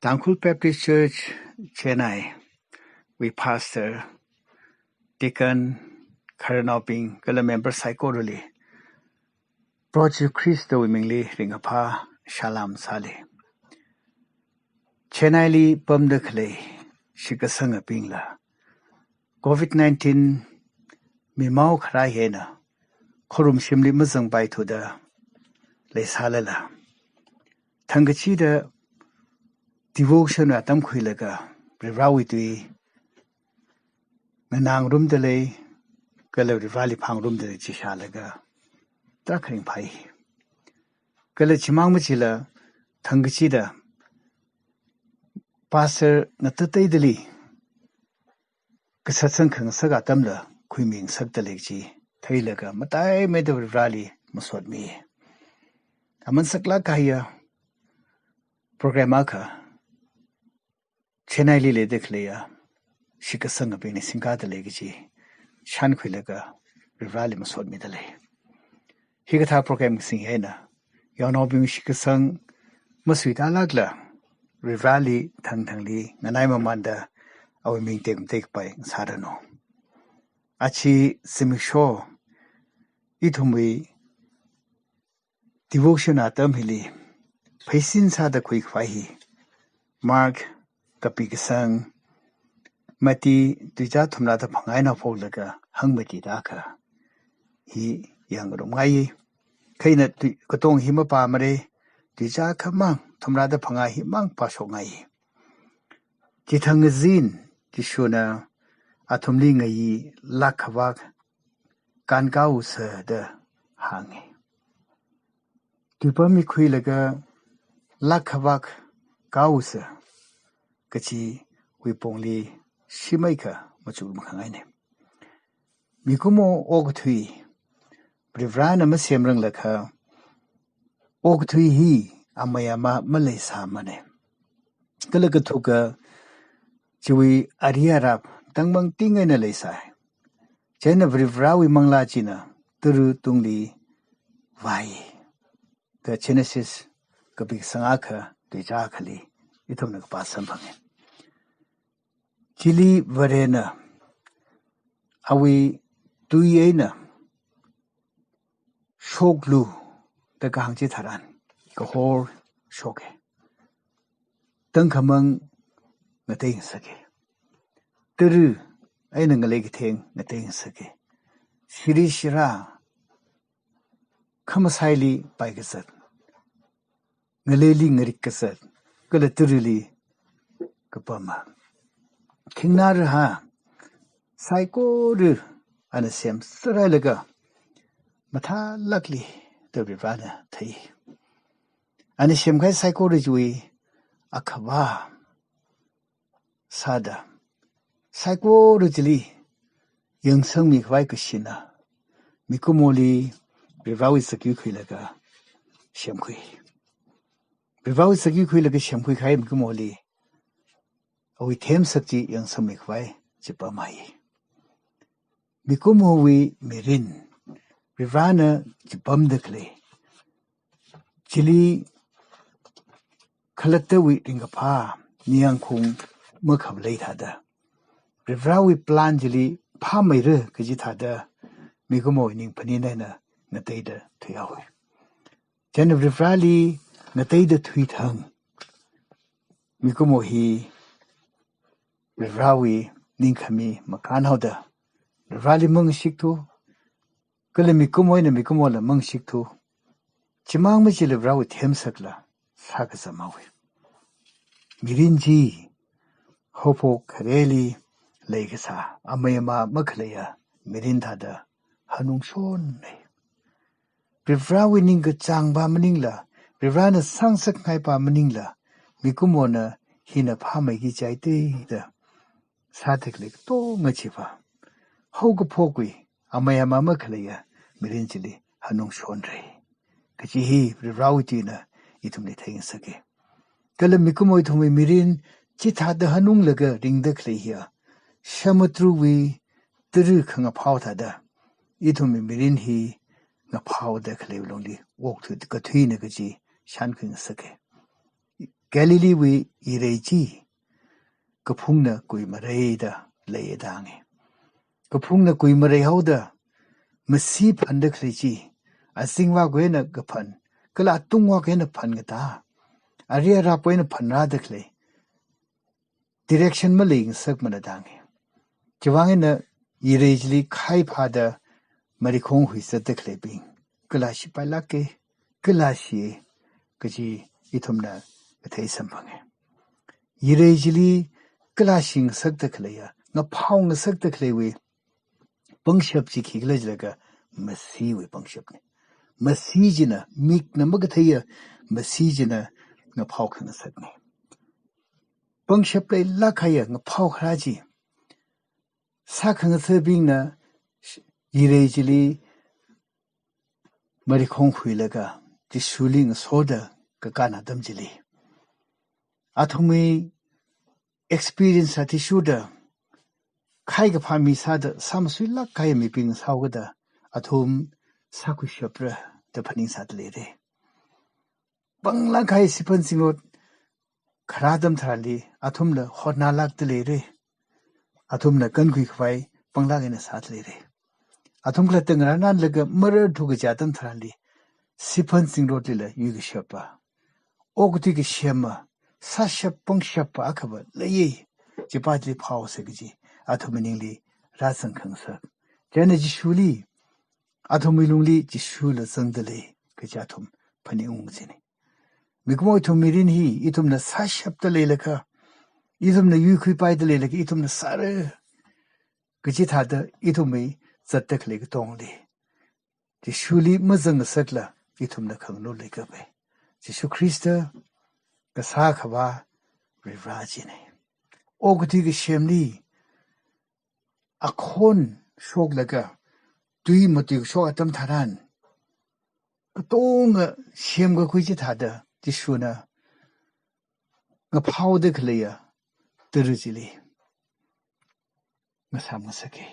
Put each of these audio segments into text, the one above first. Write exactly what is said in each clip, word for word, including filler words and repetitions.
Tangkhul Baptist Church Chennai wui pastor, deacon, khararnaobing kala member saikorali Proho Jishu Khristawui mingli ringkaphā salam sāli. Chennai li pamda khalei shitkasangabingla covid nineteen mimao kharā eina khorumshimli mazangpaithuda leisālala, thangkachida devotion atam khuilaga Varivarāwui tui nganāngarumda lei, kala Varivarāli phāngarumda lei chi shālaga tarākha ringphai. Kala chimang machila thangkachida pastor ngatateidali kasatsang khangasak atamla khuimingasakda lei chi theilaga mataimeida Varivarāli masotmi. Aman saklāk kahaiya program akha Chennai li leida khaleiya shitkasangabingna singkāda lei kaji shānkhuilaga Varivarāli masotmida lei. Hikathā program kasing eina yaonaobing shitkasang masuitālākla Varivarāli thangthangli nganai mamānda awui ming tekmatekpai sāranu. Aja zimiksho ithumwui devotion atam hili pheisin sāda khuikhavai hi Mark kapi kasang, mati tuizā thumrāda phangā eina phoklaga hangmati tākha hi yangngarumngai. Kha ina tui, katong hi mapāmara, tuizā khamang thumrāda phangā himang pāshokngai. Chithang ngazin Jishuna athumli ngayi lāk khavak kānkāusa da hānga. Tuipam mikhuilaga lāk khavak kāusa kachiwui pongli shimeikha machuk makhangaina. Mikumo okathui Varivarāna masemranglakha okathui hi amei amā maleisāmana. Kala kathuka chiwui ari arap tangmangting eina leisai. Chieina Varivarāwui manglā china tara tungli vai. The Genesis kapi kasang akha tuizā akhali ithumna kapā samphanga. Chili Varena awui tui eina shoklu da kahāng chitharan kahor shoka. Tangkhamang ngateingasaka. Tara eina ngalei katheng ngateingasaka. Shiri shira khamasaili paikazat, ngaleili ngarik kazat, kala tarali kapama. Khingnā rahā saikora ana semserhailaga mathālākli da Varivarāna thei. Ana semkahai saikora chiwui akhavā sāda saikora chili yangsangmikhavai kashina mikumoli Varivarāwui sakyui khuilaga semkhui. Varivarāwui sakyui khuilaga semkhui kahai mikumoli awui themsak chi yangsangmikhavai chipamhai. Mikumowui mirin Varivarāna chipamda khalei chili khalattawui ringkaphā ningyāngkhaung makhavalei thāda, Varivarāwui plan chili phāmeira kaji thāda mikumowui ning phaning eina ngateida thuihaowa. Chieina Varivarāli ngateida thuithang mikumo hi Varivarāwui ningkhami makānhaoda Varivarāli mangashikthu, kala mikumo eina mikumola mangashikthu. Chimang machila Varivarāwui themsakla sākazamhaowa. Mirin chi haophok khareli leikasā amei amā makhaleiya mirin thāda hanungshonna. Varivarāwui ningkachāngva maningla, Varivarāna sāngasakngai pa maningla, mikumona hina phāmeiki chai te da sāda khalei katonga chiva haokaphokwui amei amā makhaleiya mirin chili hanungshonra kaji hi Varivarāwui tuina ithumli theingasaka. Kala mikumo ithumwui mirin chithāda hanunglaga ringda khalei hiya, shamatruwui tara khangaphao thāda ithumwui mirin hi ngaphaoda khalei longli okthui kathuina kaji shānkhuingasaka. Galileewui irei chi kaphungna kuimareida leiya da hānga. Kaphungna kuimarei haoda masi phanda khalei chi, azingvākwui eina kaphan, kala atungvākwui eina phan katā, ari arapwui eina phanrāda khalei, direction maleingasakmana da hānga. Chiwui vang eina irei chili khai phāda marikhong huizatda khaleibing kala shipailāka, kala shi kaji ithumna kathei samphanga. Irei chili kala shingasakda khaleiya, ngaphao ngasakda khaleiwui pangshap chi khikhala jilaga masiwui pangshapna. Masi china, mikna makatheiya masi china ngaphao khangasakna. Pangshap leilāk kahaiya ngaphao kharā chi sākhangasakbingna irei chili marikhong huilaga Jishuli ngasoda kakān atam chili, athumwui experience athishurda, khai kaphā mi sāda, sāmasuilāk kahai mibing sāhaokida, athum sākhuishapra da phaningsāda leira. Panglāk kahai siphan zingrot kharā atam tharanli athumla hotnālākda leira. Athumna kankhui khavai panglāk eina sāda leira. Athum khalatta ngarānnanlaga mararthu kaja atam tharanli, siphan zingrotlila yuikashapa, okathui kashema, sāshap pangshapa akhava leiya, chipāli phāhaosa kaji athumwui ningli rāzangkhangasak. Chieina Jishuli, athumwui lungli Jishula zangda lei kaji athum phaningunga jina. Mikumo ithum mirin hi ithumna sāshapda leilakha, ithumna yuikhuipaida leilakha, ithumna sāra kaji thāda ithumwui zatda khalei katongli Jishuli mazangngasakla ithumna khanganui leikapai. Jishu Khrista kasā Akhavā Varivara china. Okathui kashemli akhon shoklaga tui matuishok atam tharan, katonga semkakhui chithāda Jishuna ngaphaoda khaleiya tara chili ngasāmngasaka.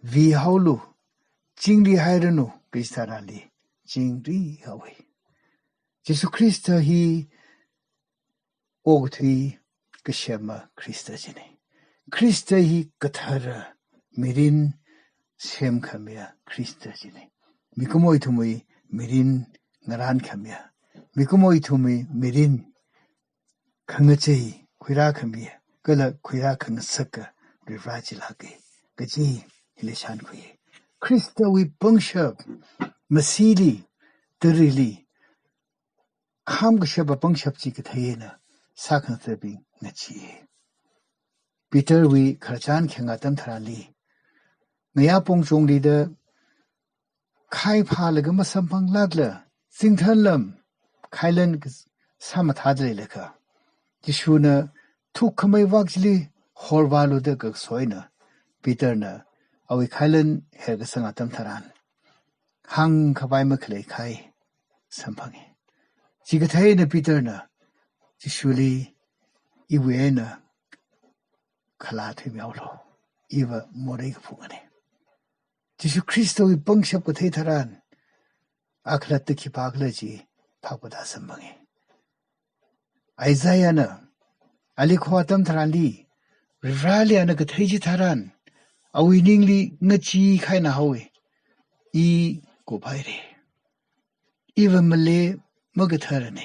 Vihaolu, chingrihairanu kaji tharanli chingrihaowa. Jishu Khrista hi okathui kashema Khrista china. Khrista hi kathara mirin semkhamiya Khrista china. Mikumo ithumwui mirin ngarānkhamiya, mikumo ithumwui mirin khangachei khuirākhamiya kala khuirākhangasaka Varivara chilāka kaji hili shānkhuiya. Khristawui pangshap masili, tarali, kham kashapa pangshap chi kathei eina sākhangathabing ngacheeya. Peterwui khararchan khayang atam tharanli, ngayā pongchonglida khai phālaga masamphanglākla, zingthanlam khailan kas-, sāmathāda leilakha, Jishuna thukkhamei vak chili horvālu da kaso eina Peterna awui khailan herkasang atam tharan, hāngkhavai makhalei khai samphanga. Chi kathei eina Peterna Jishuli, iwui eina khala thuimihaolu, iva morei kaphungana. Jishu Khristawui pangshap kathei tharan, a khalatta khipākhala chi phaptā samphanga. Isaiahna ali kho atam tharanli, Varivarali ana kathei chitharan, awui ningli ngachee khaina haowa. I kuphaira. Iva male makatharana.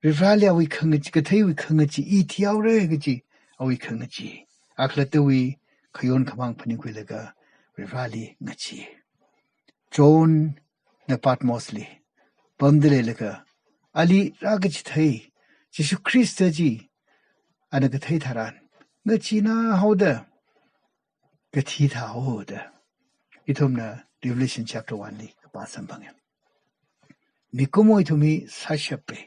Varivarali awui khangachee, katheiwui khangachee i thihaora kaji awui khangachee. A khalattawui khayon khamāng phaningkhuilaga Varivarali ngachee. Johnna Patmosli pamda leilaga, ali rākachithei Jishu Khrista chi ana kathei tharan, ngacheena haoda kathi thāhaoda ithumna Revelation chapter one li kapā samphanga. Mikumo ithum hi sāshapa.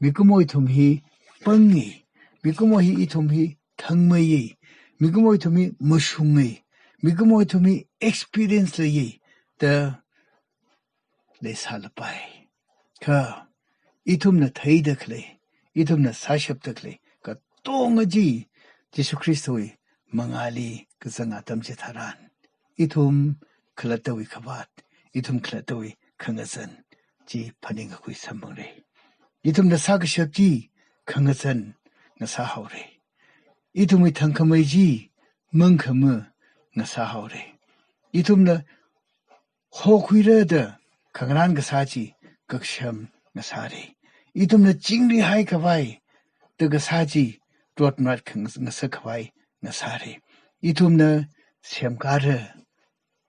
Mikumo ithum hi panga. Mikumo hi ithum hi thangmeiya. Mikumo ithum hi mashunga. Mikumo ithum hi experience leiya da leisālapai. Kha ithumna theida khalei, ithumna sāshapda khalei katonga chi Jishu Khristawui mangāli kazang atam chitharan, ithum khalattawui khavāt, ithum khalattawui khangazan chi phaningkakhui samphangra. Ithumna sākashap chi khangazan ngasāhaora. Ithumwui thangkhamei chi mangkhama ngasāhaora. Ithumna hokhuira da khangarān kasā chi kaksham ngasāra. Ithumna chingri haikhavai da kasā chi rotmarat khangasak khavai ngasāra. Ithumna semkāra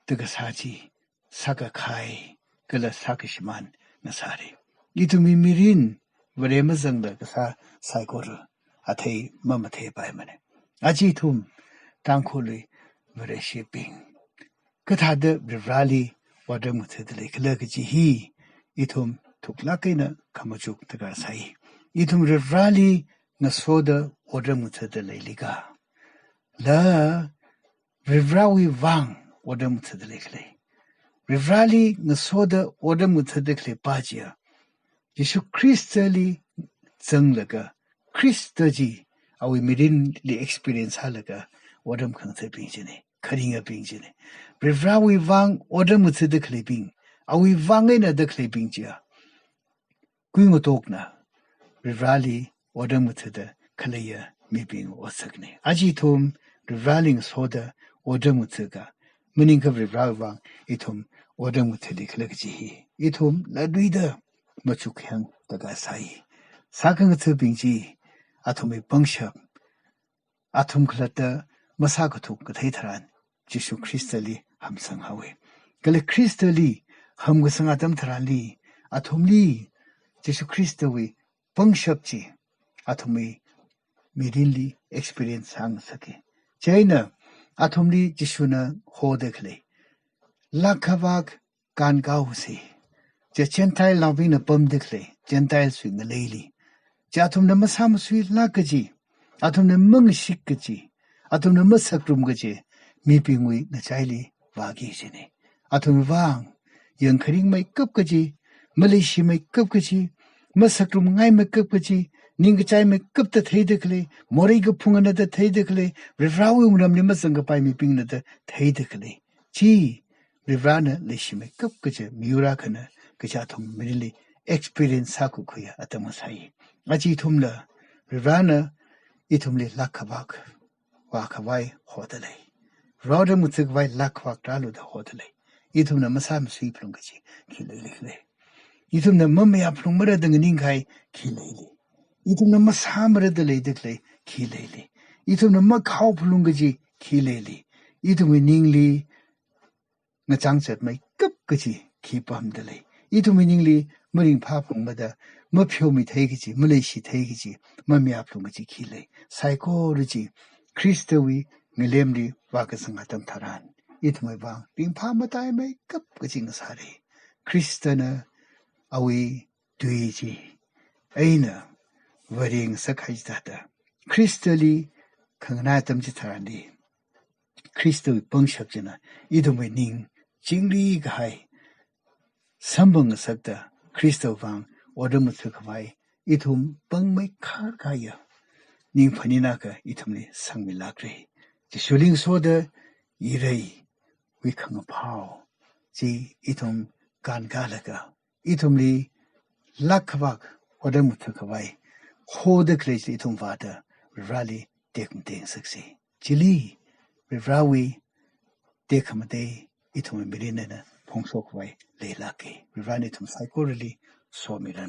da kasā chi sākakhai kala sākashimān ngasāra. Ithumwui mirin Vare mazangla kasā saikora athei mamatheipaimana. Aja ithum Tangkhulwui Vareshibing kathāda Varivarali otram ngathada leikhala kaji hi ithum thuklāk eina khamachuk darkar sai. Ithum Varivarali ngasoda otram ngathada leili ka, la Varivarawui vang otram ngathada leikhala? Varivarali ngasoda otram ngathada khalei pa chiya Jishu Khristali zanglaga, Khrista chi awui mirinli experience sālaga otram khangathābing china, kharingabing china. Varivarawui vang otram ngathada khaleibing, awui vang eina da khaleibing chiya kuingatokna Varivarali otram ngathada khaleiya mibing otsakna. Aja ithum Varivarali ngasoda otram ngathaka, maningakha Varivarawui vang ithum otram ngathali khala kaji hi ithum latluida machuk heng darkar sai. Sākhangathabing chi athumwui pangshap, athum khalatta masākathuk kathei tharan Jishu Khristali hamsanghaowa. Kala Khristali hamkasang atam tharanli athumli Jishu Khristawui pangshap chi athumwui mirinli experience sāngasaka. Chieina athumli Jishuna hoda khalei, lākkhavak kānkāhaosa. Chi Gentile naobingna pamda khalei, Gentile wui ngaleili. Chi athumna masāmasuilāk kaji, athumna mangashik kaji, athumna masakrum kaji mibingwui ngachaili vāki kajina. Athumwui vang yangkharingmeikap kaji, maleishimeikap kaji, masakrumngaimeikap kaji, ningkachaimeikapta theida khalei, morei kaphunga da theida khalei, Varivarawui wungramli mazangkapai mibingna da theida khalei chi Varivarana leishimeikap kaji miyur akhana kaja athum mirinli experience sākakhuiya atam sai. Aja ithumla Varivarana ithumli lākkhavak vākhavai hoda lei. Varivarawui otram ngathakhavai lākkhavak rālu da hoda lei. Ithumna masāmasui phalung kaji khi leili khala? Ithumna mamayā phalungmara da nganingkahai khi leili? Ithumna masāmara da leida khalei khi leili? Ithumna makhao phalung kaji khi leili? Ithumwui ningli ngachang zatmeikap kaji khi pamda lei? Ithumwui ningli maringphā phalungmada, mapheomithei kaji, maleishithei kaji, mamayā phalung kaji khi lei? Saikora chi Khristawui ngalemli vākazang atam tharan ithumwui vang ringphā mataimeikap kaji ngasāra. Khristana awui tui chi eina Vare ngasakhai chithāda Khristali khanganā atam chitharanli Khristawui pangshap china ithumwui ning chingri kahai samphang ngasakta Khristawui vang otram ngathakhavai ithum pangmeikhar kahaiya ning phanit akha ithumli sangmilākra. Jishuli ngasoda ireiwui khangaphao chi ithum kānkālaga ithumli lākkhavak otram ngathakhavai hoda khalei chi ithum vāda Vareli tekmatei ngasaksi. Chili Varewui tekhamatei ithumwui mirin eina phongshok khavai leilāka. Varena ithum saikorali somiranu.